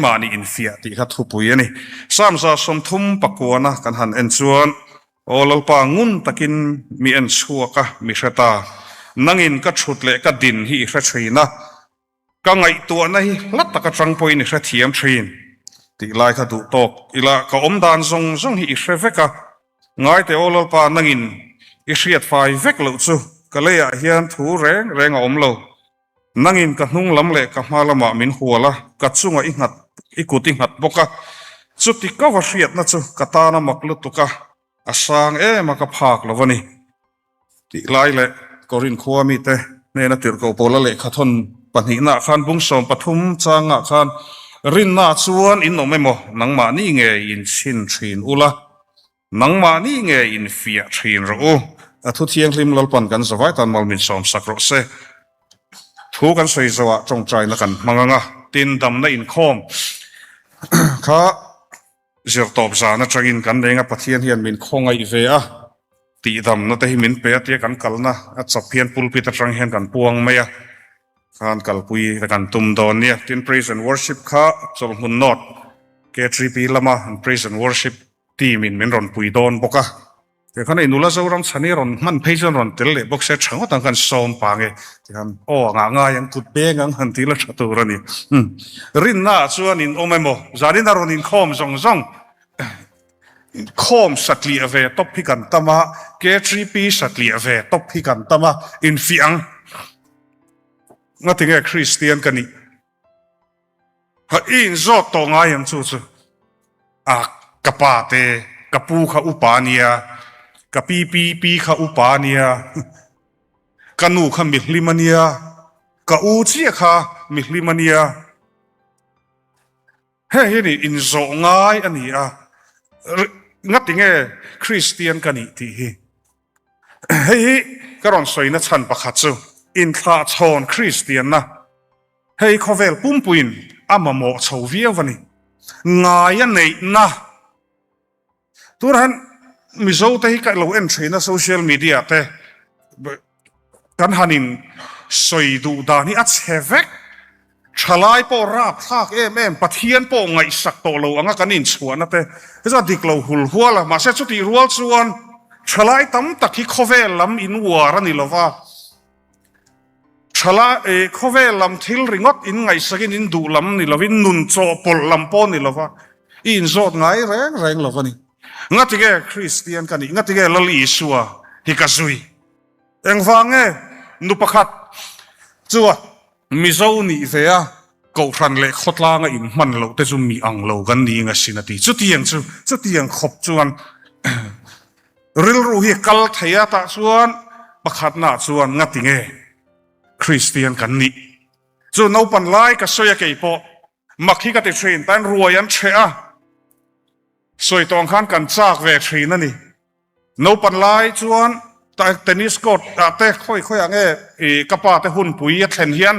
Keimahni infiah tih kha thupui a ni. Psalm 30 pakuana kan han en chuan, Aw Lalpa, ngun takin mi en chhuak a, mi hre ta. Nangin ka thut leh ka din hi i hre thin a, ka ngaihtuahna hi hla tak atang pawhin i hrethiam thin tih lai kha duh tawk ila, ka awm dan zawng zawng hi i hre vek a. Ngaite aw Lalpa, nangin i hriat fai vek loh chu ka leiah hian thu reng reng a awm lo. Nangin ka hnung lam leh ka hma lamah min hual a, ka chungah i nghat, i kut i nghat bawk a. Chuti ka va hriatna chu ka tana mak lutuk a, a sang em a ka phak lo a ni. Tih lai leh Korin khua mite hnena tirhkoh pawla lehkhathawn pahnihnaah khan bung 13 changah khan rinna chuan in awm emaw nangmahni nge in chhin thin ula, Nangmahni nge infiah thin rawh u. A thu thianghlim Lalpan kan zavai tan mal min sawm sak rawh se. Thu kan sawi zoah tawngtaina kan hmang ang a, tin damna inkhawm kha zirtawp zan atangin kan nei ang a, Pathian hian min khawngaih ve a, tihdamna te hi min pe a tia kan kalna a chawp hian pulpit atang hian kan puang mai a, khan kalpui te kan tum dawn nia. Tin praise and worship kha chawlhmun nawt KTP lama an praise and worship Team in min rawn pui dawn bawk a, tikhan hei nula Zoram chhani rawn hman phei chuan rawn tel leh bawk se tha ngawt ang khan sawm pang e, tikhan aw a ngah ngai ang kut beng ang han tih la tha tur a ni. Umm rinna ah chuan in awm emaw zanin a rawn inkhawm zawng zawng inkhawm satliah ve tawp hi kan tam a, KTP satliah ve tawp hi kan tam a, infiah ang ngatinge Kristian ka nih. Ha i inzawt tawh ngai ang chu chu a ka pa te ka pu kha upa ania ka pi pi pi kha upa ania ka nu kha mihlim ania ka u chiah kha mihlim ania heng hi ni inzawh ngai a ni a ngati nge Kristian ka nih tih hi hei hi ka rawn sawina chhan pakhat chu inthlahchhawn Kristianna Hei khawvel pumpuiin a mamawh chho viau a ni. Ngai a neihna tur han Mizo te hi ka lo en thin a social media te kan han in sawi duh dan hi a chhe vek. Thalai pawh rapthlak em em Pathian pawh ngaihsak tawh lo anga kan inchhuahna te hi chuan dik lo hul hual a. Mahse chutih rual chuan thalai tam tak hi khawvel lam in uar a ni lova. Thala e, khawvel lam thil ringawt in ngaihsakin in duh lam ni lovin nun chawhpawlh lam pawh ni lova i inzawt ngai reng reng lo a ni. Ngatinge Kristian ka nih? Ngatinge Lal Isua hi ka zui? Engvang nge nu pakhat chuan Mizo nih ve a Kohhran leh khawtlanga inhman loh te chu mi ang lo kan ni ngasin a ti. Chutiang chu, chutiang khawp chuan Rilru hi kal thei a tah chuan pakhatnaah chuan ngati nge Kristian kan nih? Chu naupan lai ka sawi a kei pawh mak hi ka ti thin, tan ruai an chheh a, sawi tawng khan kan chak ve thin a ni. Naupan lai chuan tennis court ah te khawi khawi ah nge i ka pa te hunpui a thlen hian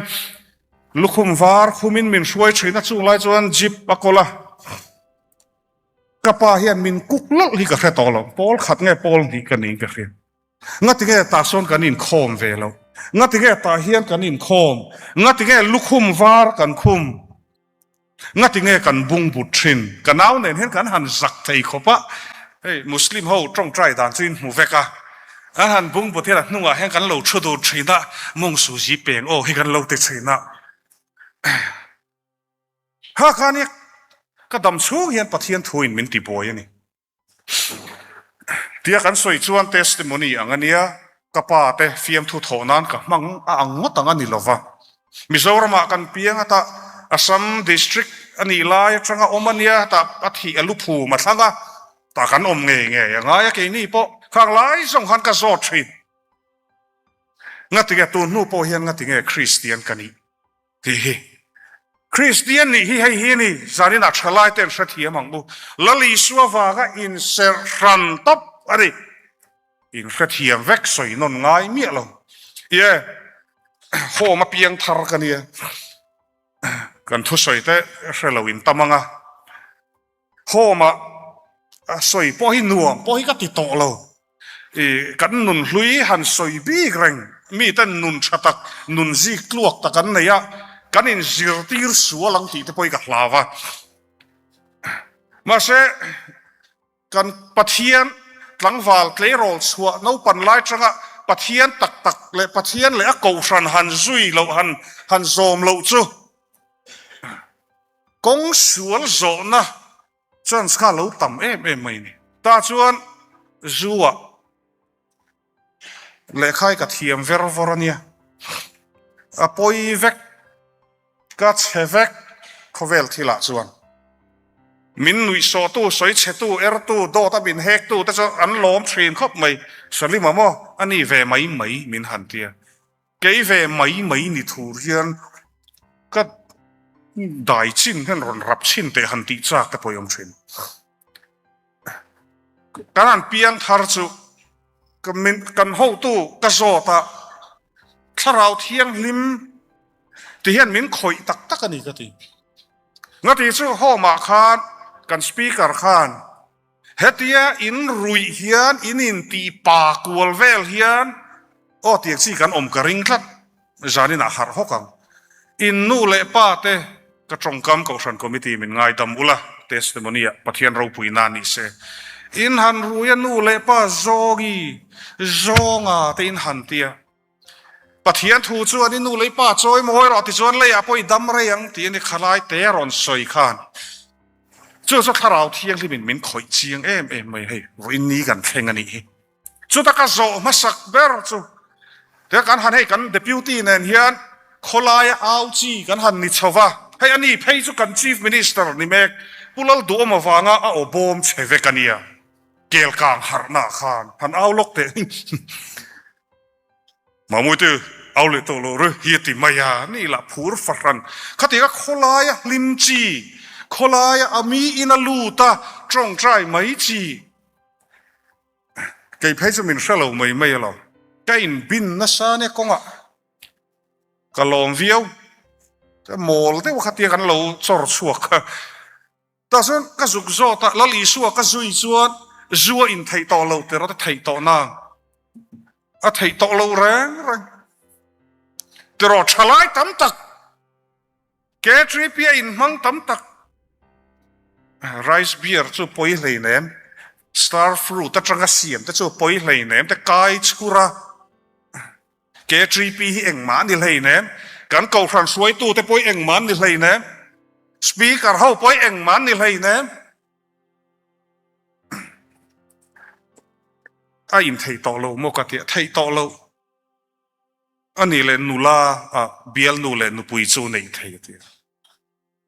lukhum var khumin min hruai thin a, chung lai chuan jeep a kawl a. Ka pa hian min kuk lawlh hi ka hre tawh lo, pawl khat nge pawl hnih ka niin ka hria. Ngatinge tah sawn kan inkhawm ve lo? Ngatinge tah hian kan inkhawm? Ngatinge lukhum var kan khum? Ngatinge kan bung but thin? Ka nau nen hian kan han zak thei khawp a, hei Muslim ho tawngtai dan chu in hmu vek a, kan han bung but hian a hnungah hian kan lo thu dur thin a, mawng suzi peng aw hi kan lo ti thin a. Kha kha nia ka dam chhung hian Pathian thuin min ti buai a ni. Tia kan sawi chuan testimony ang a nia, ka pa te fiamthu thawh nan ka hmang a ang ngawt ang a ni lova. Mizoramah kan piang a tah Assam district a nih lai atanga awm a nia tah a thih a lu phum a thlang a, tah kan awm ngei ngei a ngai a keini pawh khang lai zawng khan ka zawt thin. Ngatinge tun hnu pawh hian ngatinge Kristian ka nih? Tih hi Kristian nih hi hei hi a ni, zaninah thalai te an hrethiam ang u. Lal Isua vanga inserh hran tawp a ni. In hrethiam vek sawi nawn ngai miah lo. Ie, home a piang thar ka nia. Kan thusawi te hre lo in tam ang a. Home a sawi pawh hi nuam pawh hi ka ti tawh lo. I kan nun hlui han sawi bik reng, miten nun tha tak, nun zik tluak tak an nei a. kan inzirtir sual ang tih te pawh hi ka hlau a. Mahse, kan Pathian tlangval tleirawl chhuah naupan lai tanga Pathian tak tak leh Pathian leh a kohhran han zui loh han han zawm loh chu kawng sual zawhna chance kha a lo tam em em mai a ni. Tah chuan zu ah Lehkha hi ka thiam ver vawr a nia. A pawi vek, ka chhe vek khawvel thilah chuan. Min nuihsawhtu, sawichhetu, ertu, dawt a min hektu te chu an lawm thin khawp mai. Salima maw a ni ve mai mai min han tia. Kei ve mai mai ni thur hian ka dai chin hian rawn rap chhin teh han tih chak te pawh i awm thin. Kan han piang thar chu ka min kan hotu ka zawt a, thlarau thianghlim ti hian min khawih tak tak a ni ka ti. Ngati chu home ah khan kan speaker khan Hetia in ruih hian in intih pa kual vel hian aw tiang chi kan awm ka ring tlat, zanin ah harh hawk ang. In nu leh pa te ka tawngkam Kohhran Committee min ngaidam ula, testimony ah Pathian ropui na ni se. In han rui a nu leh pa zawngi zawnga te in han tia. Pathian thu chuan i nu leh i pa chawi mawi rawh tichuan leiah pawh i dam rei ang tih a ni khalai te a rawn sawi khan chu chu thlarau thianghlimin min khawih chiang em em mai hei vawiin ni kan thleng a nih hi. Chuta ka zawh hmasak ber chu tia kan han hei kan deputy nen hian khawlaia au chi kan han ni chho va, hei a ni phei chu kan chief minister ni mek Pu Lalduhawm avanga a aw bawm che vek a nia kelkang harhna khan han au lawk teh. Mamawite au leh tawh loh ru hi a ti mai a, ni lah phur fahran. Khatiang a khawlaia hlim chi, khawlaia a mi in a lut a tawngtai mai chi. Kei phei chu min hre lo mai mai a lo. Ka inbin nasa nia kawngah ka lawm viau. Ka mawl deuh khatia kan lo chawr chhuak kha. Tah chuan ka zuk zawt a, Lal Isua ka zui chuan zu a intheih tawh lo tir a theih tawh nang. A theih tawh lo reng reng. Tiraw thalai tam tak, KTP a inhmang tam tak, rice beer chu pawi hleinem, star fruit atanga siam te chu pawi hleinem te kai chhur a. KTP hi engmah an ni hleinem, kan Kohhran hruaitute pawh hi engmah an ni hleinem, Speaker ho pawh hi engmah an ni hleinem. A intheih tawh lo maw ka ti a, theih tawh lo. A nih leh nula ah bialnu leh nupui chu neih thei a ti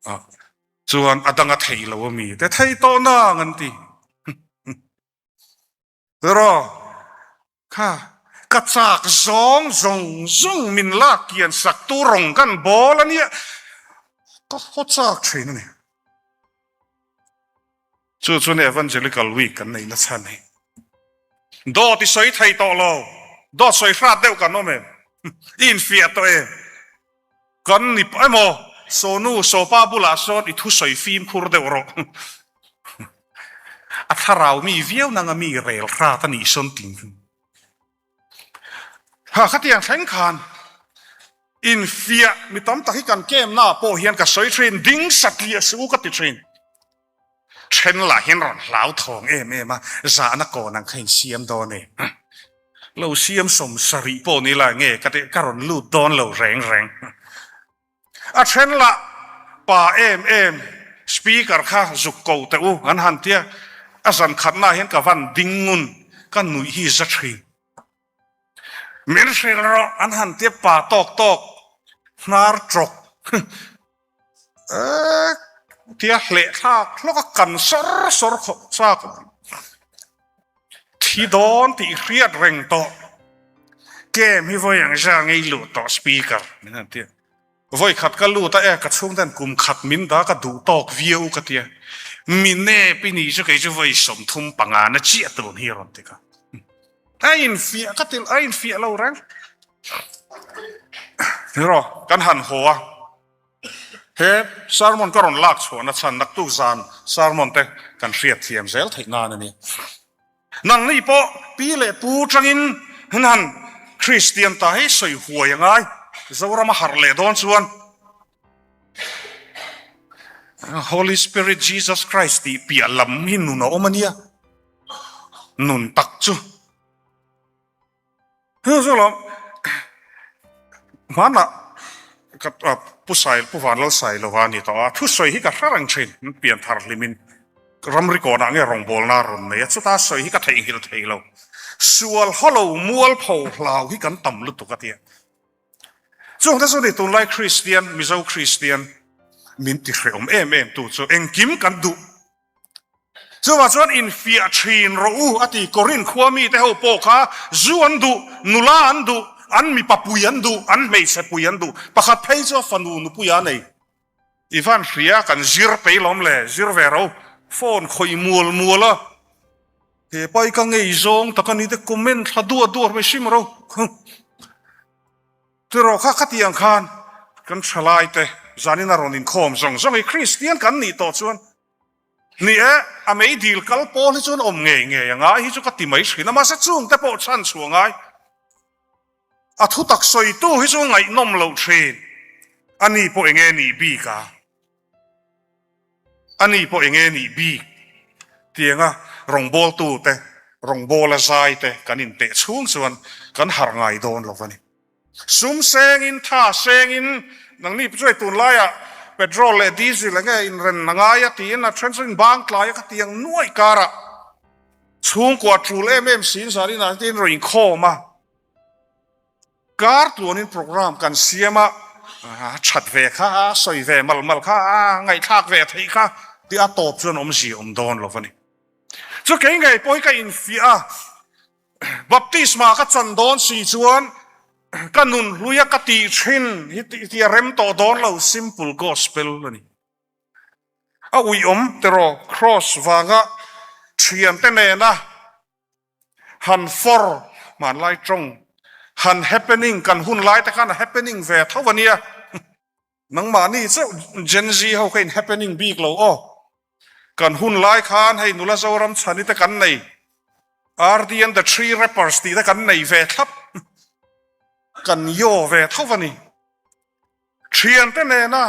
a. Chuan a dang a theih lo a mi te theih tawh nang an ti. Rawh. Kha, ka chak zawng zawng zawng min lak kian sak tu rawng kan bawl a nia, ka haw chak thin a ni. Chu chuan Evangelical Week kan neihna chhan hi. Dawt i sawi thei tawh lo, dawt sawi hrat deuh kan awm em? I infiah tawh em? Kan ni emaw, Sawnu, Sawpa bulah sawn i thusawi fimkhur deuh rawh. A thlarau mi viau nanga mi rel hrat a nih sawn ting chu. Ha, khatiang thleng khan infiah mi tam tak hi kan camp naah pawh hian ka sawi thin, ding satliah suh u ka ti thin. Then lah hian rawn hlau thawng em em a, zahna kawn ang kha in siam dawn e. Lo siam sawm sarih pawh ni la nge ka tih ka rawn lut dawn lo reng reng. A then lah pa em em speaker kha zuk ko teh u an han tia, a zan khatnaah hian ka van ding ngun ka nuih hi za thin. Min hrilh rawh an han tia pa tawk tawk hnar tawk tia hleh thlak hlawk a kan sawr sawr khawp chak thi dawn tih hriat reng tawh kem hi vawi ang zia ngei luh tawh speaker min han tia. Vawi khat ka lut a e ka chhung ten kum khat min da ka duh tawk viau ka tia mi nep i nih chu kei chu vawi 35 na chiah tun hi a rawn ti ka a infiah ka ti a infiah lo reng rawh kan han haw a he sermon ka rawn lak chhuahna chhan naktuk zan sermon te kan hriat thiam zel theih nan a ni. Nangni pawh pi leh pu tangin han Kristian ta hi sawi huai a ngai. Zoram a harh leh dawn chuan. Holy Spirit Jesus Christ tih piah lam hi nun a awm a nia. Nun tak chu. Hmanah ka Pu Sai Pu Vanlal Sailova a ni tawh a, thusawi hi ka hre reng thin, pian thar hlimin ramri kawnah nge rawngbawlna a rawn nei a, chuta sawi hi ka theihnghilh thei lo. Sual hawlo mualpho hlau hi kan tam lutuk a tia. Chungte chu ni tunlai Kristian, Mizo Kristian min ti hrehawm em em tu chu engkim kan duh. Chuvah chuan infiah thin rawh u a ti. Korinth khua mite ho pawh kha zu an duh, nula an duh, an mipa pui an duh, an hmeichhe pui an duh. Pakhat phei chu a fanu nupui a nei. I van hria kan zir pei lawm le, zir ve ro. Phone khawih mual mual a. He pai ka ngei zawng tak a ni te comment thla duah duah mai hrim ro. Tiraw kha khatiang khan kan thalai te zanin a rawn inkhawm zawng zawng hi Kristian kan nih tawh chuan ni e, a meidil kal pawl hi chuan awm ngei ngei a ngai hi chu ka ti mai thin a, mahse chung te pawh chhan chhuah a ngai. A thutak sawitu hi chu ngaihnawm loh thin a ni pawh enge nih bik a. A ni pawh enge nih bik tianga rawngbawltu te, rawngbawla zai te kan inteh chhung chuan kan harh ngai dawn lo a ni. Sum sengin, tha sengin, nangni chuai tunlaiah petrol leh diesel enge inren a ngai a tiin a then chu inbang tlai a ka tiang nuaih karah chhungkua tul em em siin zanin ah te in rawn inkhawm a. Kar tluanin program kan siam a, a that ve kha, a sawi ve mal mal kha, a ngaihthlak ve theih kha tih a tawp chuan awmzia awm dawn lo a ni. Chu kei ngei pawh hi ka infiah a, baptisma ka chan dawn si chuan ka nun hluia ka tih thin hi tih a rem tawh dawn lo, simple gospel a ni. A uiawm tiraw cross vanga thiante nena Han for hmanlai tawng, han happening kan hun lai te khan a happening ve tho a nia. Nangmahni chauh Gen Z ho kha in happening bik lo aw. Kan hun lai khan hei nula Zoram chhani te kan nei, RD and the Three Rappers tih te kan nei ve thlap. Kan yo ve tho a ni. Thiante nena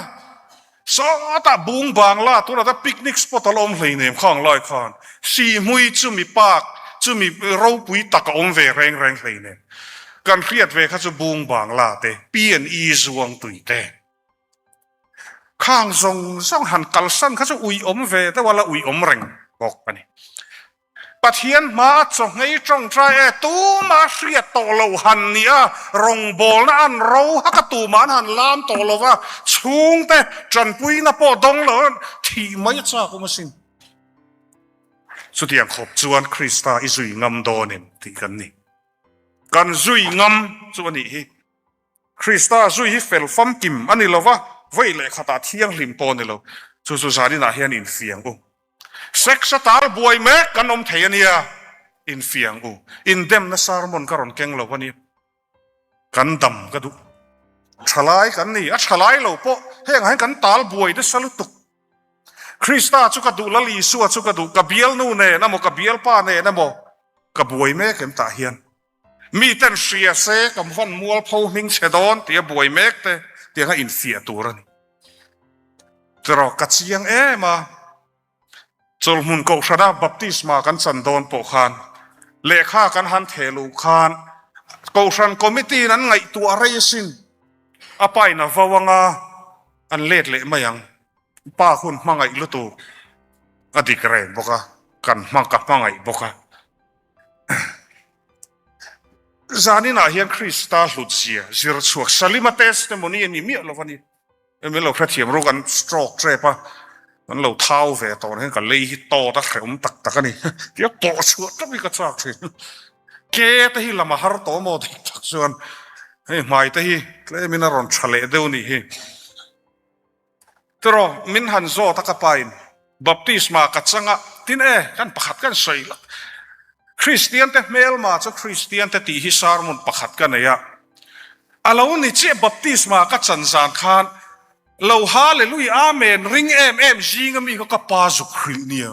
sawtah bung bangla tunah chuan picnic spot a la awm hleinem khang lai khan sihhmui chumi park chumi ropui tak a awm ve reng reng hleinem. Kan hriat ve kha chu bung bangla te P and E zuang tui te khang zawng zawng han kalsan kha chu ui awm ve deuh a la ui awm reng bawk a ni. Pathian hmaa chawhngei tawngtai e, tuma hriat tawh lo han ni a, rawngbawlna an ro hak a, tuma an han lam tawh lo va, chhungte tanpuina pawh dawng lo thih mai a chak awm asin. Chutiang khawp chuan Krista i zui ngam dawn em tih kan ni. Kan zui ngam chu a nih hi. Krista zui hi fel famkim a ni lo va, vawi leh khatah thianghlim pawh a ni lo. Chu chu zaninah hian infiang u. Sex a tal buai mek kan awm thei a nia, infiang u. Indemna sermon ka rawn keng lo a nia. Kan dam ka duh. Thalai kan ni, a thalai lo pawh hengah hian kan tal buai nasa lutuk. Krista chu ka duh, Lal Isua chu ka duh, ka bialnu nen emaw, ka bialpa nen emaw ka buai mek em tah hian. Mi ten hria se ka van mualpho hming chhe dawn tih a buai mek te tiang a infiah tur a ni. Tiraw ka chiang em a, chawlhmun kohhrana baptisma kan chan dawn pawh khan lehkha kan han theh luh khan kohhran committee in an ngaihtuah rei asin, a pa in a vo anga an let leh mai ang, pa hun hmangaih lutuk a dik reng bawk a, kan hma ka hmangaih bawk a. Zaninah hian Krista hlutzia zir chhuak Salima testimony a ni miah lo a ni. Min lo hrethiam ru kan stroke trep a, kan lo thau ve tawh hian ka lei hi tawt a hrehawm tak tak a ni. Tia pawh chhuah tap hi ka chak thin. Ke te hi lam a har tawh maw dik tak chuan hei hmai te hi tlemin a rawn tha leh deuh nih hi. Tiraw, min han zawt a ka pain baptisma ka chang a, tin e, kan pakhat kan sawi lak. Kristian te hmelma chu Kristian te tih hi sermon pakhat ka nei a. A lo ni chiah baptisma ka chan zan khan lo hallelujah amen ring em em zing ami kha ka pa zuk hrilh nia.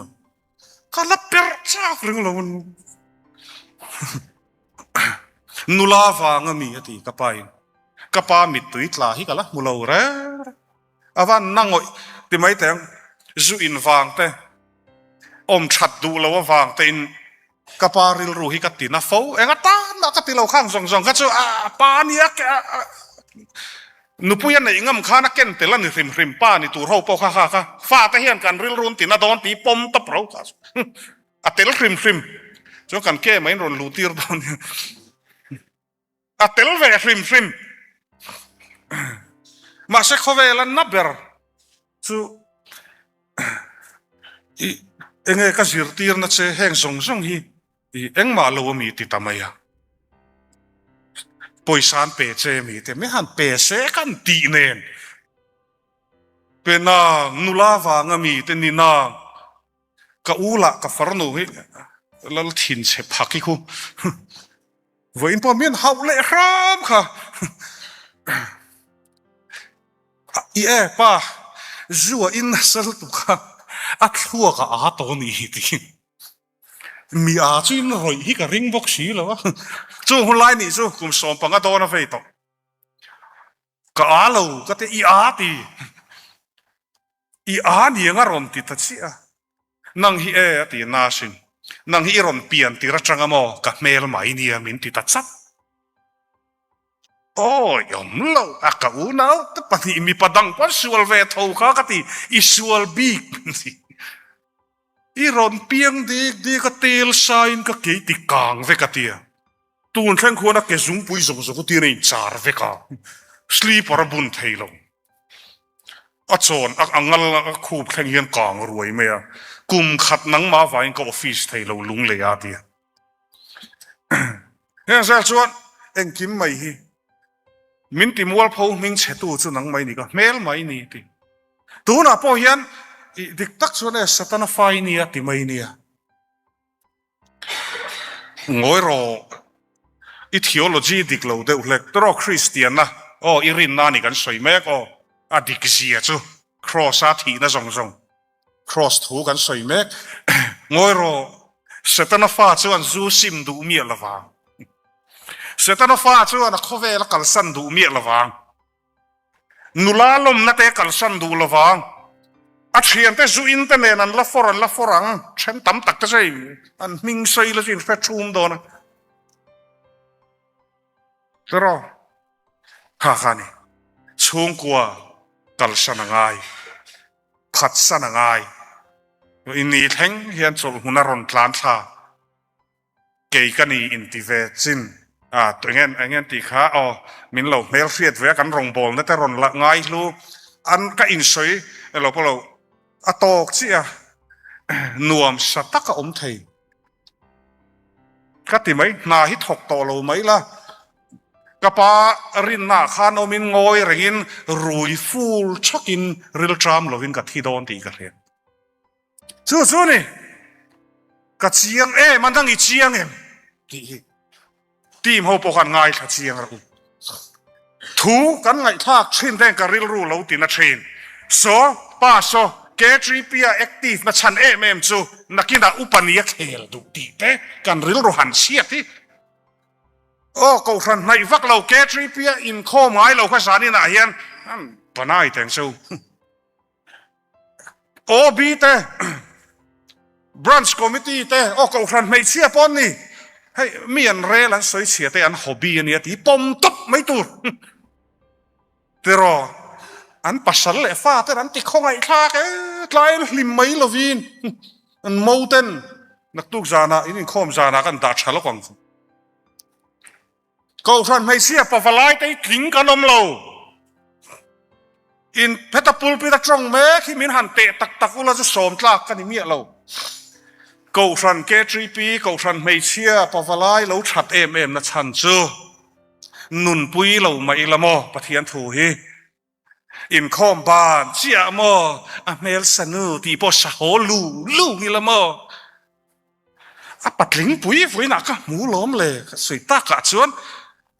Ka la perh chak ring lo an. Nula vang ami a ti ka pain. Ka pa mittui tla hi ka la hmu lo reng reng. A van na ngawih ti mai teh ang. Zu in vang te, awm that duh lo avang te in ka pa rilru hi ka ti na fo. Eng atan mah ka ti lo khang zawng zawng kha chu a pa nia nupui a neih ngam khan a ken tel a ni hrim hrim pa ni tur ho pawh kha kha kha fate hian kan rilru an ti na dawn tih pawm tawp ro kha a tel hrim hrim chuan kan ke mai in rawn luh tir dawn nia. A tel ve hrim hrim. Mahse khawvela na ber chu i enge ka zirtirna che heng zawng zawng hi i engmah lo ami ti ta mai a. Pawisa an pe che mi te mi han pe se kan tih nen. Pe nang nula vanga mi te ni nang. Ka u lah ka farnu hi lal thin chhe phak hi khu vawiin pawh mian hauh leh hram kha i e pa zua in nasa lutuk kha a thluak a aa tawh a nih hi ti mi aa chu in rawih hi ka ring bawk si lo a chung hun lai nih chu kum 15 dawn a vei tawh ka aa lo ka ti i aa ti. I a niang a rawn ti ta chiah a, nang hi e a ti nasin, nang hi i rawn pian tir atanga maw ka hmel mai nia min ti ta chat. Awi awm lo a ka unau te pahnih mipa dang pawn sual ve tho kha ka ti, i sual bik min ti. I rawn piang dik dik a tel sain ka kei ti kang vek a tia. Tun thleng khuan a ke zungpui zawng zawng tir a inchar vek a, sleeper a bun thei lo. A chawn a ngal a khup thleng hian kang ruai mai a, kum khat nangmah vangin ka office thei lo lung lei a ti a. Heng zel chuan engkim mai hi min ti mualpho hming chhetu chu nang mai ni ka hmel mai ni ti. Tunah pawh hian dik tak chuan e Satana fa i nia ti mai nia. Ngawi rawh, i theology dik lo deuh hlek tawh rawh Kristianna aw i rinna a ni kan sawi mek aw, a dik zia chu Kraws a thihna zawng zawng Kraws thu kan sawi mek. Ngawi rawh, Setana fa chuan zu sim duh miah lovang. Setana fa chuan a khawvel a kalsan duh miah lovang. Nula lawmna te kalsan duh lovang. A thiante zu in te nen an la fawr an la fawr ang. Then tam tak te chu hei an hming sawi la chu in hre thum dawn a. Tiraw? Kha kha ni. Chhungkua kalsan a ngai. Phatsan a ngai. Ini thleng hian chawlhhmun a rawn tlan thla. Kei ka ni inti ve chin a eng eng tih kha aw min lo hmel hriat ve a kan rawngbawlna te rawn la ngai hlu an ka insawi elo pawh lo a tawk chiah a nuam sa tak a awm thei ka ti mai hna hi thawk tawh lo mai la ka pa rinna ah khan awmin ngawi rengin rui ful thakin rilṭam lovin ka thi dawn tih ka hria. Chu chu ni, ka chiang em a, nang i chiang em? tih hi team ho pawh khan ngaithla chiang rawh u. Thu kan ngaihthlak thin ten ka rilru lo ti na thin. Saw, pa saw, KTP-a active na chhan em em chu nakinah upa nia khel duh tih te kan rilru han chhiat hi. Aw, kohhran hnaih vak lo KTP-a inkhawm ngai lo kha zaninah hian an panai teng che u. OB te, Branch Committee te, aw Kohhran hmeichhia pawh an ni, hei mi an rel an sawi chhia te an hobby a nia tih pawm tawp mai tur tiraw an pasal leh fa ten an ti khawngaihthlak e tlai an hlim mai lovin an mo ten naktuk zanah in inkhawm zanah kan dah tha lawk ang chu. Kohhran hmeichhia pavalai te hi tling kan awm lo. In heta pulpit a tawng mek hi min han teh tak tak ula chu sawm tlak ka ni miah lo. Kohhran KTP, Kohhran hmeichhia pavalai lo that em em na chhan chu nunpui lo mah ila maw Pathian thu hi. Inkhawm ban chiah maw a hmel sanu tih pawh sa haw lu lu ngila maw a patling pui vawiinah ka hmu lawm le ka sawi takah chuan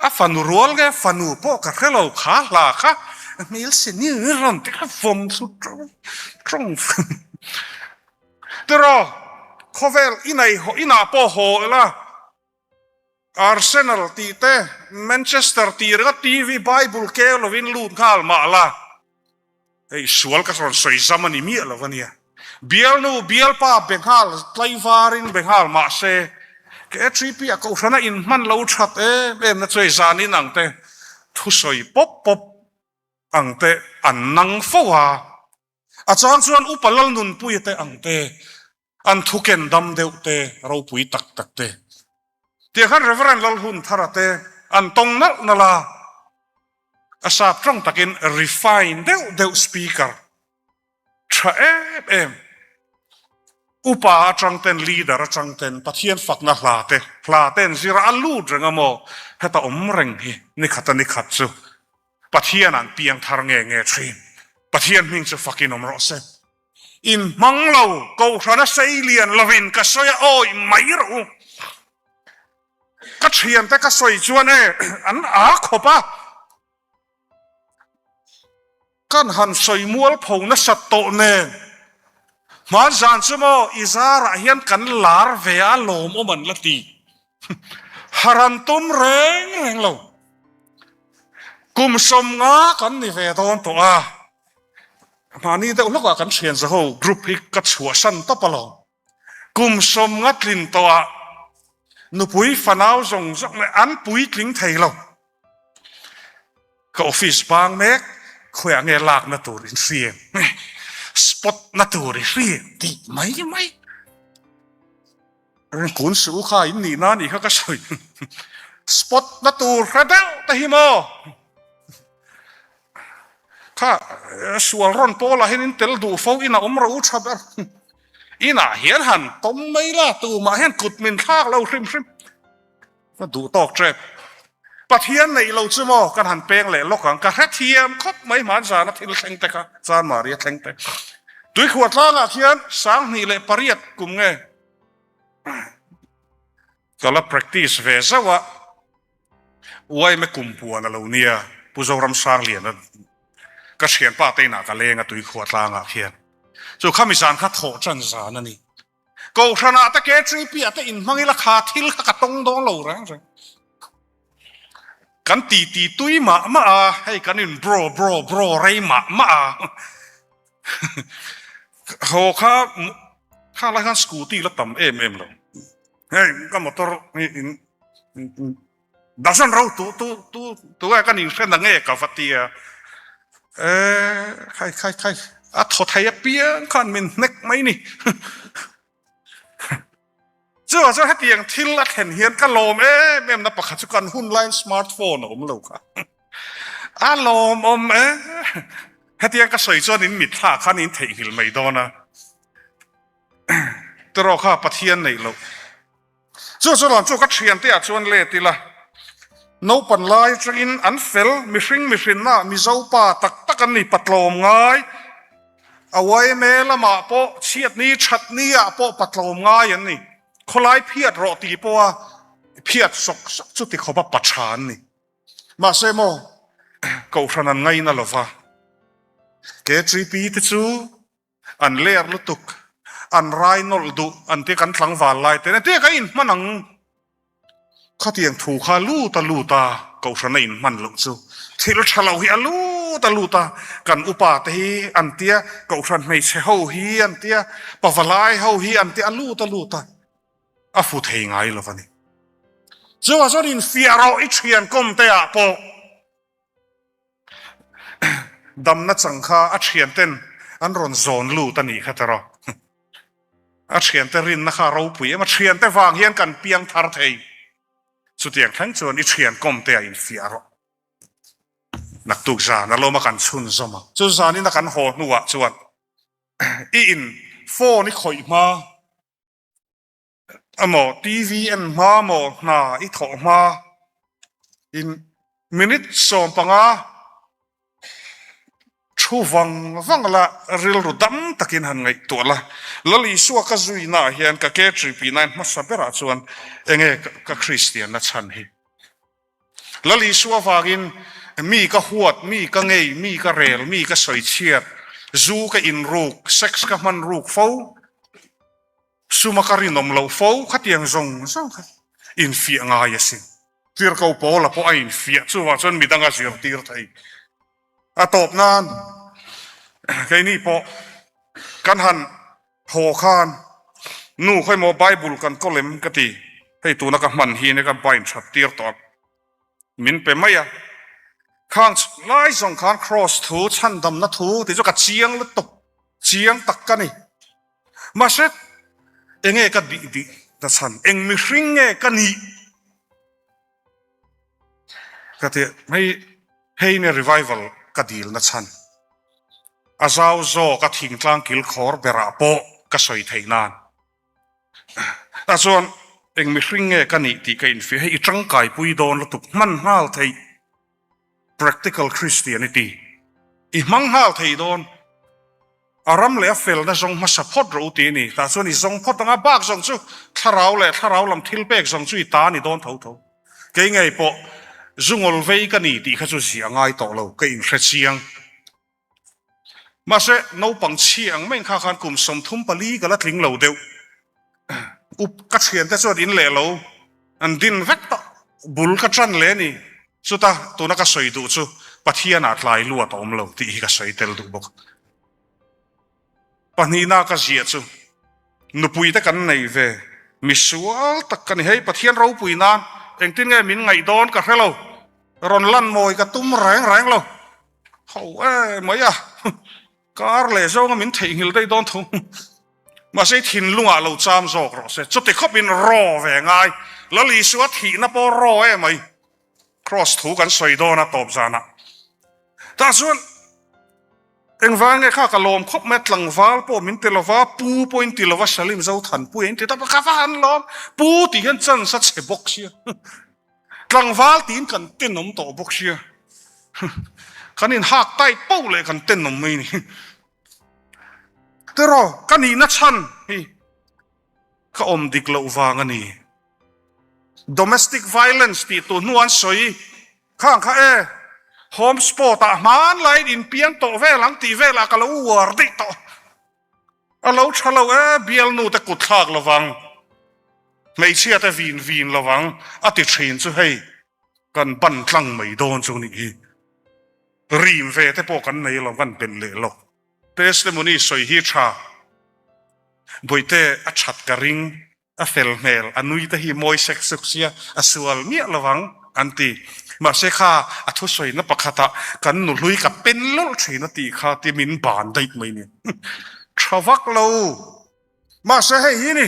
a fanu rual nge fanu pawh ka hre lo kha hla kha a hmel sanu rawn ti kha vawm thlu tawng tawng tiraw khawvel inah pawh haw ila. Arsenal tih te, Manchester tih ringawt TV Bible keu lovin lut nghal mah la, hei sual ka rawn sawi zam a ni miah lo a nia. Bialnu bialpa be nghal tlaivarin be nghal mahse KHP a kohhrana inhman lo that em em na chu hei zanin ang te thusawi pawp pawp ang te an nang fo a. A chang chuan upa Lalnunpuia te ang te an thuken dam deuh te ropui tak tak te tiang khan Reverend Lalhunthara te an tawng nalh nalh a, a sap tawng takin refine deuh deuh speaker tha em em upa atang ten leader atang ten Pathian fakna hla te hla te an zir a a lut reng a maw heta awm reng hi nikhat a nikhat chu Pathian an piang thar nge nge thin Pathian hming chu fakin awm rawh se. In hmang lo, Kohhran a sei lian lovin ka sawi a awi mai rawh u. Ka thiante ka sawi chuan e an a khawp a, kan han sawi mual pho nasat tawh nen hmanzan chu maw i zarah hian kan lar ve a lawmawm an la ti. Haran tum reng reng lo. Kum 50 kan ni ve dawn tawh a. Mahni deuh hlawkah kan thian zaho group hi ka chhuahsan tawp alawm. Kum 50 tlin tawhah nupui fanau zawng zawng leh an puitling thei lo. Ka office bang mek khawiah nge lakna tur in hria spot na tur i hria tih mai mai. Kun suh u kha in nihna anih kha ka sawi. Spot na tur hre deuh te hi maw? Kha sual rawn pawl ah hian in tel duh fo in a awm ro u tha ber. Inah hian han tawm mai la tumah hian kut min thlak lo hrim hrim. Ka duh tawk tep. Pathian neih lo chu maw kan han peng leh lawk ang. Ka hrethiam khawp mai hmanzana thil thleng te kha, Chanmari a thleng te. Tuikhuah tlangah khian 2008 kum nge ka la practice ve zauh a, Uaime kum puan a lo nia, Pu Zoram Sangliana ka thianpa te inah ka leng a Tuikhuah tlangah khian. Chu khami zan kha thawh tan zan a ni. Kohhranah te KTP ah te inhmang ila kha thil kha ka tawng dawn lo reng reng. Kan ti ti tui mah mah a, hei kan in bro bro bro rei mah mah a. Haw kha kha lai khan scooty la tam em em lo. Hei ka motor hi in Dasan ro tu tu tu tu nge kan inhre na nge ka va ti a, e khai khai khai a thaw thei apiang khan min hnek mai ni. Chuvang chuan hetiang thil a thlen hian ka lawm em em na pakhat chu kan hun laiin smartphone a awm lo kha. A lawmawm e. Hetiang ka sawi chuan in mitthla khan in theihnghilh mai dawn a. Tiraw kha Pathian neih loh. Chu chu rawn chu ka thiante ah chuan let ila, naupan lai atangin an fel, mihring mihrinna Mizo pa tak tak an ni, patlawm ngai, a yma lamah pawh chhiatni thatni ah pawh patlawm ngai an ni, khawlai phiat rawh tih pawha phiat sawk sawk chu ti khawpa pa tha an ni. Mahse maw, Kohhran an ngaina lova, KGP te chu An ler lutuk, an rai nawlh duh an tia kan tlangval lai ten atia ka inhman ang. Khatiang thu kha lut a lut a, Kohhran a inhman loh chu thil tha lo hi a lut a lut a, kan upa te hi an tia, Kohhran hmeichhe ho hi an tia, pavalai ho hi an tia a lut a lut a, a fu thei ngai lo a ni. Chuvang chuan infiah rawh i thian kawm te ah pawh. Damna chang kha a thianten an rawn zawn lut a nih kha tiraw. A thiante rinna kha a ropui em a, thiante vang hian kan piang thar thei. Chutiang thleng chuan i thian kawm te ah infiah rawh. Naktuk zan a lawm a kan chhun zawm ang. Chu zanin a kan haw hnuah chuan i in phone i khawih hma. Amaw TV en hma maw hna i thawh hma in minute 15 thu vang vang la rilru dam takin han ngaihtuah la. Lal Isua ka zuina ah hian ka ke ṭipina hmasa berah chuan enge ka Kristianna chhan hi. Lal Isua vangin mi ka huat, mi ka ngei, mi ka rel, mi ka sawichhiat, zu ka inruk, sex ka hman ruk fo, Suma ka rinawm loh fo khatiang zawng zawng kha infiah ngai asin. Tirhko Paula pawh a infiah chuvang chuan midang a zirtir thei. A tawp nan keini pawh kan han. Haw khan, Nu khawimaw Bible kan kawl em? ka ti. Hei tuna ka hman hi nia ka bind that tir tawh a, min pe mai a. Khang lai zawng khan Kraws thu, chhandamna thu tih chu ka chiang lutuk, chiang tak ka ni. Mahse, enge ka dih dih ta chhan? Eng mihring nge ka nih? Ka ti, hei hei nia revival ka dilna chhan. A zau zawk a thingtlang kilkhawr berah pawh ka sawi theih nan. Tah chuan eng mihring nge ka nih tih ka infiah, hei i tangkaipui dawn lutuk hman nghal theih practical Christianity i hmang nghal thei dawn. A ram leh a felna zawng hmasa phawt rawh u ti a ni. Tah chuan i zawng phawt ang a, bak zawng chu thlarau leh thlarau lam thil pek zawng chu i ta a ni dawn tho tho. Kei ngei pawh zungawl vei ka ni tih kha chu ziah ngai tawh lo, ka inhre chiang. Mahse, naupang chhi ang maiin kha khan kum 34 ka la tling lo deuh. Up ka thiante chuan in leh lo an din vek tawh, bul ka tan leh a ni. Chuta tuna ka sawi duh chu Pathianah tlai luat a awm lo tih hi ka sawi tel duh bawk. Pahnihna ka ziah chu nupui te kan nei ve, misual tak ka ni. Hei Pathian ropui nan engtin nge min ngaih dawn ka hre lo, rawn lan mawi ka tum reng reng lo. Ho e mai a. Kar leh zawnga min theihnghilh daih dawn tho. Mahse i thinlungah lo cham zawk rawh se. Chuti khawpin raw ve ngai. Lal Isua thihna pawh raw em mai. Cross thu kan sawi dawn a tawp zanah. Tah chuan engvang nge kha ka lawm khawp mai a, tlangval pawh min ti lova, pu pawh in ti lova, Salim Zothanpuia in ti ta ka va han lawm. Pu tih hian chance a chhe bawk sia. Tlangval tiin kan tenawm tawh bawk sia. Kan inhak tai poh leh kan tenawm mai ni. Tiraw, ka nihna chhan hi ka awm dik loh vang a ni. Domestic violence tih tur hnu an sawi khang kha e, home sport ah hmanlaiin inpiang tawh vel ang tih velah ka lo uar daih tawh. A lo tha lo e, bialnu te kut thlak lovang, hmeichhia te vin vin lovang a ti thin chu hei kan ban tlang mai dawn chu nih hi. Rim ve te pawh kan nei lo, kan belh leh lo. Testimony sawi hi tha, Bawihte a that ka ring. A fel hmel, a nui te hi mawi sek suk sia, a sual miah lo ang, an ti. Mahse kha a thusawina pakhatah kan nuhlui ka pen lawlh thin a tih kha ti min ban daih mai ni. Tha vak lo. Mahse hei hi ni,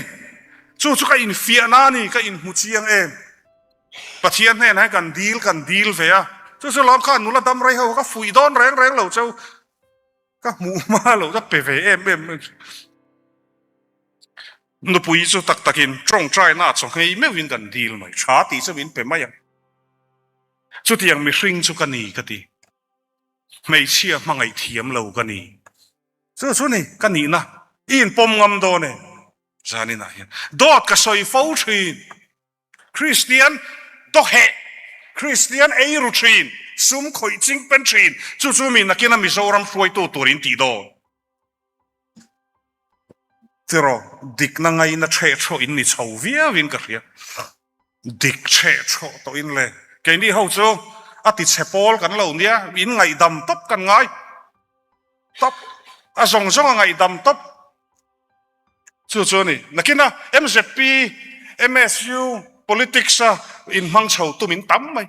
chu chu ka infiahna a ni, ka inhmu chiang em. Pathian hnenah hian kan dil kan dil ve a, chu chu lawm kha nula dam rei ho ka fuih dawn reng reng lo cheu. Ka hmuh hma lo ka pe ve em em mai chu. Nupui chu tak takin tawngtaina chaw nghei meuhin kan dil mai. Tha tih chu min pe mai ang. Chutiang mihring chu ka ni ka ti. Hmeichhia hmangaih thiam lo ka ni. Chu chu ni ka nihna. I inpawm ngam dawn em? Zaninah hian dawt ka sawi fo thin. Kristian dawheh, Kristian eiru thin, sum khawih ching pen thin, chu chu mi nakina Mizoram hruaitu tur in tih dawn. Tiraw, dikna ngaina chheh chhawh in ni chho viau in ka hria. Dik chheh chhawh tawh in le. Keini ho chu a ti chhe pawl kan lo nia, in ngaihdam tawp kan ngai tawp, a zawng zawng a ngaihdam tawp. Chu chu a ni. Nakina mzp, MSU politics a inhmang chho tum in tam mai.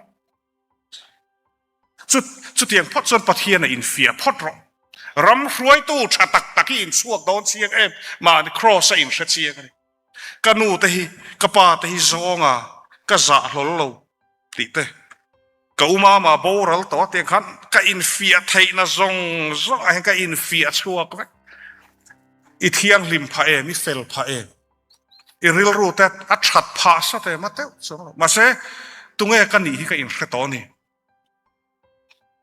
Chu chutiang phawt chuan Pathian a infiah phawt rawh. Ram hruaitu tha tak tak hi inchhuak dawn chiang em? Mahni cross a inhre chiang a ni. Ka nu te hi, ka pa te hi zawnga ka zah hlawl lo tih te. Ka u mama boral tawh a tiang khan ka infiah theihna zawng zawng ah hian ka infiah chhuak vek. I thianghlim phah em, i fel phah em, i rilru te a that phah sat em a teuh chuang lo. Mahse, tunge ka nih hi ka inhre tawh a ni.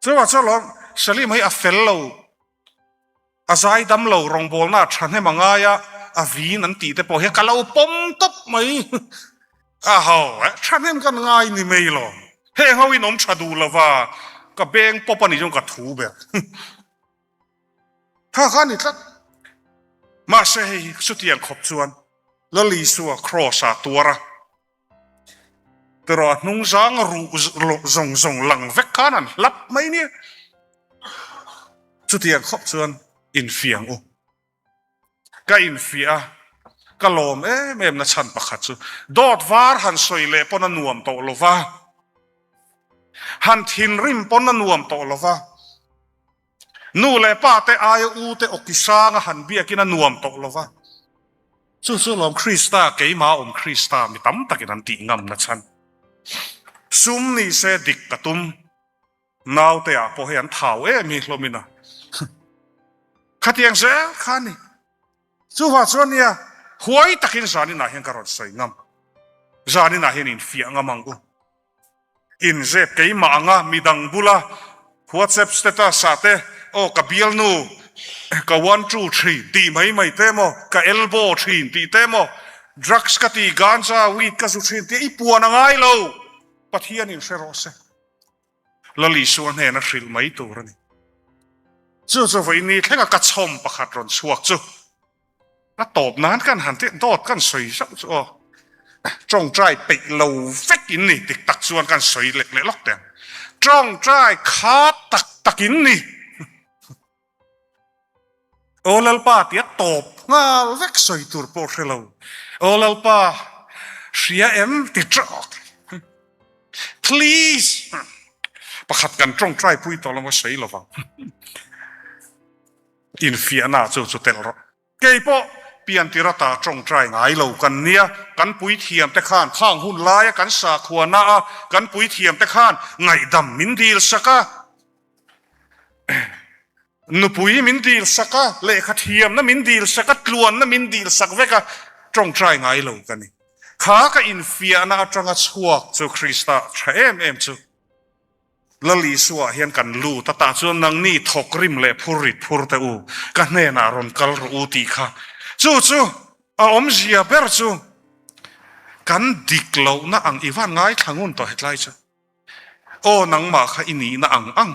Chuvang chuan lawm Salim hi a fel lo. A zai dam lo rawngbawlna a thahnem a ngai a, a vin an tih te pawh hian ka lo pawm tawp mai. A ho e, thahnem kan ngai ni mai lo. Heng ho in awm tha duh lova, ka beng pawp a nih chuan ka thu ber. Kha kha a ni tlat. Mahse hei hi chutiang khawp chuan Lal Isua Kraws ah tuar a. Tiraw a hnung zang ruh zawng zawng lang vek khan an hlap mai nia. Chutiang khawp chuan infiang u. Ka infiah a, ka lawm em em na chhan pakhat chu dawt var han sawi leh pawn a nuam tawh lo va, han thinrim pawn a nuam tawh lo va, nu leh pa te aia u te awki sanga han biakin a nuam tawh lo va. Chu chu lawm Krista, keimah awm Krista mi tam takin an tih ngam na chhan. Sum ni se dik ka tum. Naute ah pawh hei an thau em hi hlawm in a khatiang zel kha a ni. Chuvah chuan nia huai takin zanin ah hian ka rawn sawi ngam. Zanin ah hian infiah ngam ang u. Inzep keimah anga midang bula WhatsApp status ah te aw ka bialnu ka one two thin tih mai mai te emaw ka elbow thin tih te emaw drugs ka ti ganja weed ka zu thin tih i puan a ngai lo. Pathian in hre rawh se. Lal Isua hnena hrilh mai tur a ni. Chu chu vawiin thlenga ka chhawm pakhat rawn chhuak chu a tawp nan kan han tih dawt kan sawi zauh chu aw. Tawngtai peih lo vek in ni dik tak chuan kan sawi lek leh lawk teh ang. Tawngtai kha tak tak in ni. Aw Lalpa tia tawp nghal vek sawi tur pawh hre lo. Aw Lalpa hria em ti tawk. Please! Pakhat kan tawngtai pui tawh lama sawi lo vang. Infiahna chu chu telh rawh. Kei pawh piantir ata tawngtai ngai lo kan nia, kan puithiam te khan khang hun laia kan sakhuana a kan puithiam te khan ngaihdam min dil sak a. Nupui min dil sak a, lehkha thiamna min dil sak a, tluanna min dil sak vek a, tawngtai ngai lo ka ni. Kha ka infiahna atanga chhuak chu Krista tha em em chu Lal Isua hian kan lut a, tah chuan nangni thawk rim leh phur rit phur teh u, ka hnenah rawn kal rawh u tih kha. Chu chu a awmzia ber chu kan dik lohna ang i van ngaithla ngun tawh hetlai chu. Aw nangmah kha i nihna ang ang.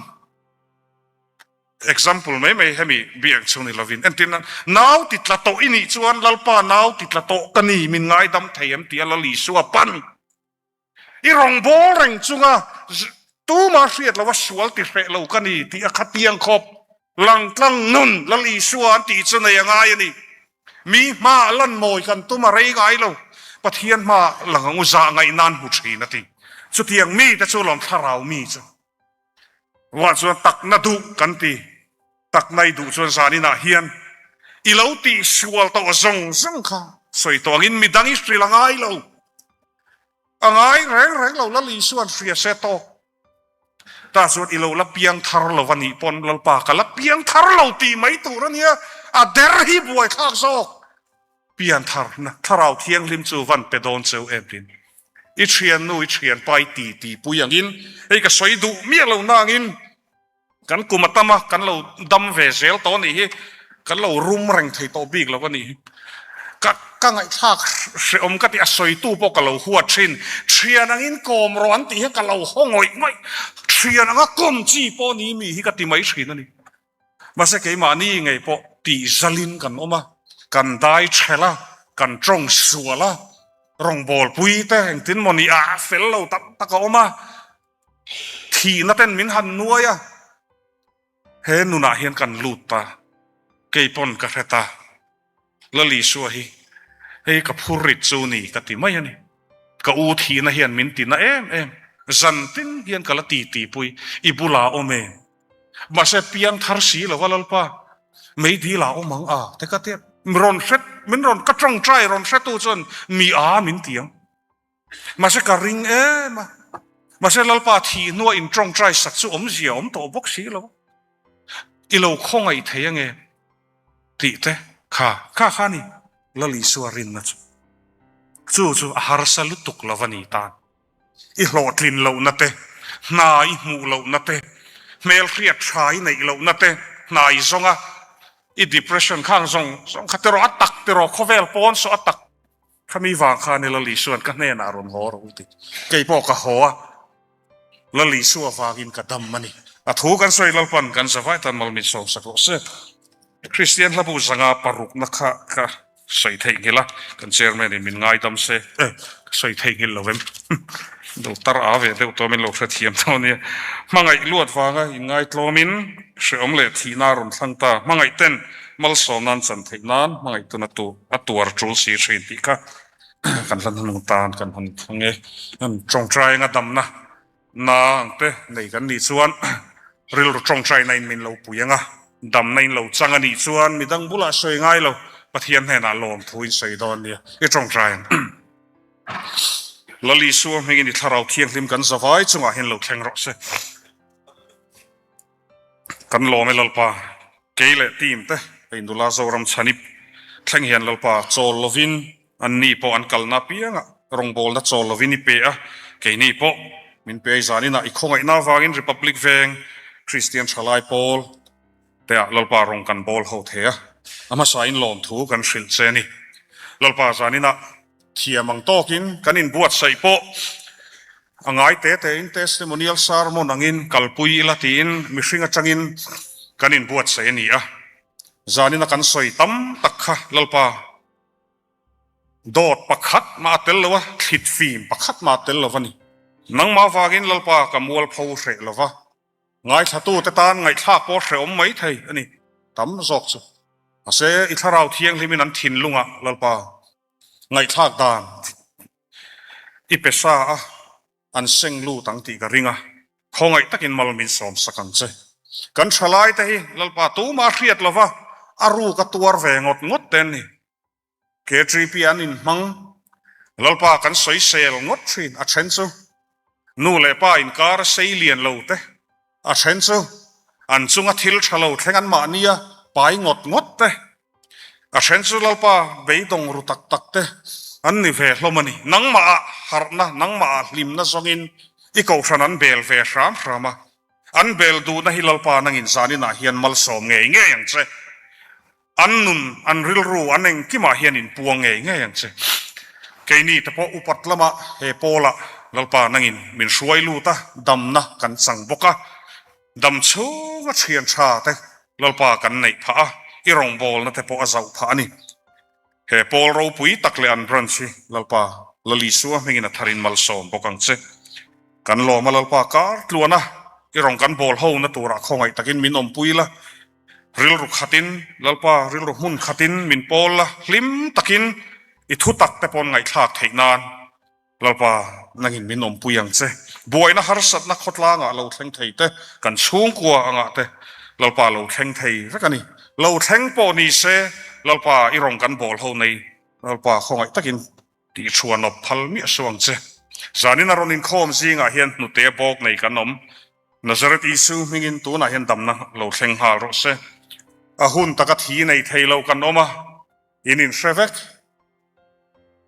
Example mai mai hemi biak chu ni lovin entir nan nau ti tla tawh i nih chuan Lalpa nau ti tla tawh ka ni min ngaidam thei em tia Lal Isua pan i rawngbâwl reng chunga tuma hriat lova sual ti hreh lo ka ni tih a khatiang khawp langtlang nun Lal Isua an tih chu nei a ngai a ni. Mi hmaah lan mawi kan tum a rei ngai lo, Pathian hmaah lang ang u zah ngaih nan hmu thin a ti. Chutiang mite chu lawm thlarau mi chu. Ruah chuan takna duh kan ti. Takna i duh chuan zaninah hian i lo tihsual tawh zawng zawng kha sawi tawh angin midang i hrilh a ngai lo. A ngai reng reng lo Lal Isuan hria se tawk. Tah chuan i lo la piang thar lo a nih pawn Lalpa ka la piang thar lo tih mai tur a nia, a der hi buaithlak zawk. Pian tharna Thlarau Thianghlim chu van pe dawn cheu em tin. I thiannu i thianpa i ti ti pui angin hei ka sawi duh miah lo nangin Kan kum a tam a, kan lo dam ve zel tawh a nih hi, kan lo rum reng thei tawh bik lo a nih hi. Ka ka ngaihthlak hrehawm ka tih a sawitu pawh ka lo huat thin. Thian angin kawm rawh an tih hi ka lo haw ngawih ngawih. Thian anga kawm chi pawh ni mi hi ka ti mai thin a ni. Mahse keimahni ngei pawh tih zalin kan awm a, kan dai thelh a, kan tawng sual a, rawngbawlpui te engtin maw ni ah fel lo tak tak a awm a. Thihna ten min han nuai a, he nunah hian kan lut ta, kei pawn ka hre ta, Lal Isua hi hei ka phur rit chu ni ka ti mai a ni. Ka u thihna hian min ti na em em, zan tin hian ka la ti ti pui, i bulah awm em? Mahse piang thar si lova Lalpa, meidil ah awm ang a te ka ti a, rawn hre, min rawn ka tawngtai rawn hretu chuan mi a min ti ang. Mahse ka ring em a, mahse Lalpa thih hnua in tawngtai sak chu awmzia awm tawh bawk si lo. I lo khawngaih thei ange tih te kha kha kha ni Lal Isua rinna chu. Chu chu a harsa lutuk lo va ni tan. I hlawhtlin lohna te, hna i hmuh lohna te, hmelhriat tha i neih lohna te, hna i zawng a, i depression khang zawng zawng kha tiraw a tak tiraw khawvel pawn saw a tak Khami vang khan i Lal Isua'n ka hnenah rawn haw rawh u ti. Kei pawh ka haw a, Lal Isua vangin ka dam a ni. A thu kan sawi Lalpan kan zavai tan mal min sawmsak rawh se. Kristian hlabu zanga parukna kha ka sawi theihnghilh a, kan chairman in min ngaidam se. Eh, ka sawi theihnghilh lo em? Lo tar a ve deuh tawh min lo hrethiam tawh ania. Hmangaih luat vanga inngaitlawmin hreawm leh thihna a rawn thlang ta. Hmangaih ten. Malsawmna an chan theih nan hmangaihtuna tu a tuar tul si thin tih kha kan hla hnung tan kan han thlang e. Tawngtai anga damna na ang te nei kan nih chuan rilru tawngtaina in min lo pui anga damna in lo chang a nih chuan midang bulah sawi ngai lo Pathian hnenah lawmthu in sawi dawn nia i tawngtai ang. Lal Isua hmingin i thlarau thianghlim kan zavai chungah hian lo thleng rawh se. Kan lawm e Lalpa, kei leh team te hei nula Zoram chhanip thleng hian Lalpa chawl lovin an ni pawh an kalna apiangah rawngbawlna chawl lovin i pe a, keini pawh min pe ai zaninah i khawngaihna avangin Republic Veng Kristian Thalai Pawl te ah Lalpa rawng kan bawl ho thei a, a hmasain lawmthu kan hrilh che a ni. Lalpa zaninah Thiam ang tawkin kan inbuatsaih pawh a ngai te tein testimonial sermon angin kalpui ila tiin mihring atangin kan inbuatsaih a ni a. Zanina kan sawi tam tak kha Lalpa dawt pakhat mah a tel lo a, thlit fim pakhat mah a tel lo a ni. Nangmah vangin Lalpa ka mualpho hreh lo va. Ngaithlatute tan ngaihthlak pawh hrehawm mai thei a ni tam zawk chu. Mahse, i thlarau thianghlimin an thinlungah Lalpa ngaihthlak dan i pe sa a, an seng lut ang tih ka ring a, khawngaih takin mal min sawm sak ang che. Kan thalaite hi Lalpa tumah a hriat lova a ruk a tuar ve ngawt ngawt te an ni. KTP an inhmang Lalpa kan sawisel ngawt thin, a then chu nu leh pa inkar a sei lian lo te, a then chu an chunga thil tha lo thleng an mahnia pai ngawt ngawt te, a then chu Lalpa beidawng ru tak tak te an ni ve hlawm a ni. Nangmah ah harhna, nangmah ah hlimna zawngin i kohhran an bel ve hram hram a, an bel duhna hi Lalpa nangin zaninah hian malsawm ngei ngei ang che. An nun, an rilru, an engkimah hian inpuang ngei ngei ang che. Keini te pawh upat lamah he pawlah Lalpa nangin min hruai lut a, damna kan chang bawk a, dam chhunga thian tha te Lalpa kan neih phah a, i rawngbawlna te pawh a zauh phah a ni. He pawl ropui tak leh an branch hi Lalpa Lal Isua hmingin a tharin malsawm bawk ang che. Kan lawm a Lalpa kar tluan a, i rawn kan bawl ho na turah khawngaih takin min awmpui la, Rilru khatin, Lalpa rilru hmun khatin min pawl la, hlim takin i thu tak te pawn ngaihthlak theih nan Lalpa nangin min awmpui ang che. Buaina harsatna khawtlangah lo thleng thei te, kan chhungkua angah te Lalpa lo thleng thei vek a ni. Lo thleng pawh ni se Lalpa i rawn kan bawl ho nei Lalpa khawngaih takin tih chhuan awp phal miah suh ang che. Zanin a rawn inkhawm zingah hian hnute bawk nei kan awm. Nazareth Isu hmingin tunah hian damna lo thleng nghal rawh se. A hun taka thi nei thei lo kan awm a, in inhre vek.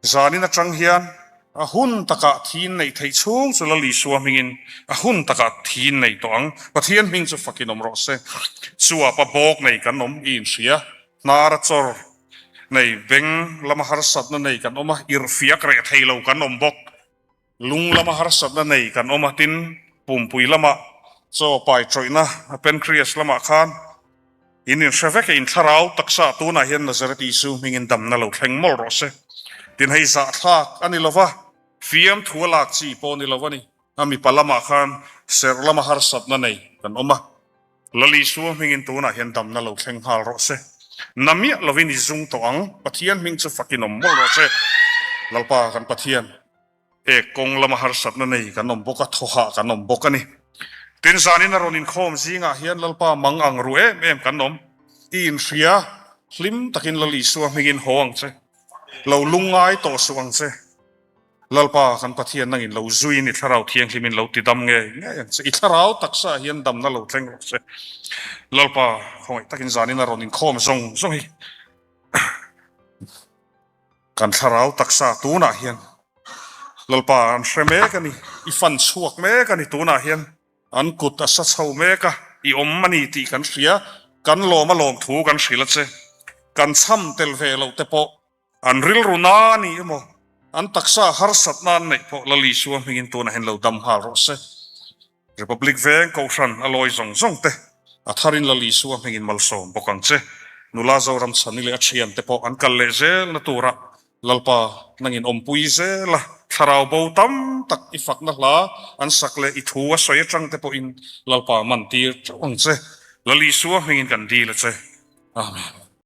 Zanin atang hian a hun takah thi in neih theih chhung chu Lal Isua hmingin a hun takah thi in nei tawh ang. Pathian hming chu fakin awm rawh se. Chuapa bawk nei kan awm i inhria. Hnara chawr nei, beng lama harsatna nei kan awm a, irhfiak reh thei lo kan awm bawk. Lung lama harsatna nei kan awm a, tin, pumpui lama chaw pai tawihna pancreas lamah khan in inhre vek e, in thlarau taksa tunah hian Nazareth Isu hmingin damna lo thleng mawlh rawh se. Tin, hei zahthlak a ni lo va, fiamthu a lak chi pawh a ni lo a ni. A mipa lamah khan serh lama harsatna nei kan awm a, Lal Isua hmingin tunah hian damna lo thleng nghal rawh se. Na miah lovin i zung tawh ang, Pathian hming chu fakin awm mawlh rawh se. Lalpa kan Pathian. Ek kawng lama harsatna nei kan awm bawk a, thawhah kan awm bawk a ni. Tin, zanin a rawn inkhawm zingah hian Lalpa mang ang ru em em kan awm. I inhria, hlim takin Lal Isua hmingin haw ang che. Lo lungngai tawh suh ang che. Lalpa kan Pathian nangin lo zuiin i Thlarau Thianghlimin lo tidam ngei ngei ang che. I Thlarau taksa hian damna lo thleng rawh se. Lalpa khawngaih takin zanin a rawn inkhawm zawng zawng hi. Kan thlarau taksa tunah hian Lalpa an hre mek a ni, i fan chhuak mek a ni tunah hian an kut a sa chho mek a, i awm a ni tih kan hria, kan lawm a lawm thu kan hrilh a che. Kan chham tel ve loh te pawh an rilru na a ni emaw, an taksa harsatna an neih pawh Lal Isua hmingin tunah hian lo dam nghal rawh se. Republic veng Kohhran a lawi zawng zawng te a tharin Lal Isua hmingin malsawm bawk ang che. Nula Zoram Chhani leh a thiante pawh an kal leh zelna turah Lalpa nangin awmpui zel a, thlarau bo tam tak i fakna hla an sak leh i thu a sawi atang te pawhin Lalpa man tir teuh ang che. Lal Isua hmingin kan dil a che. Amen.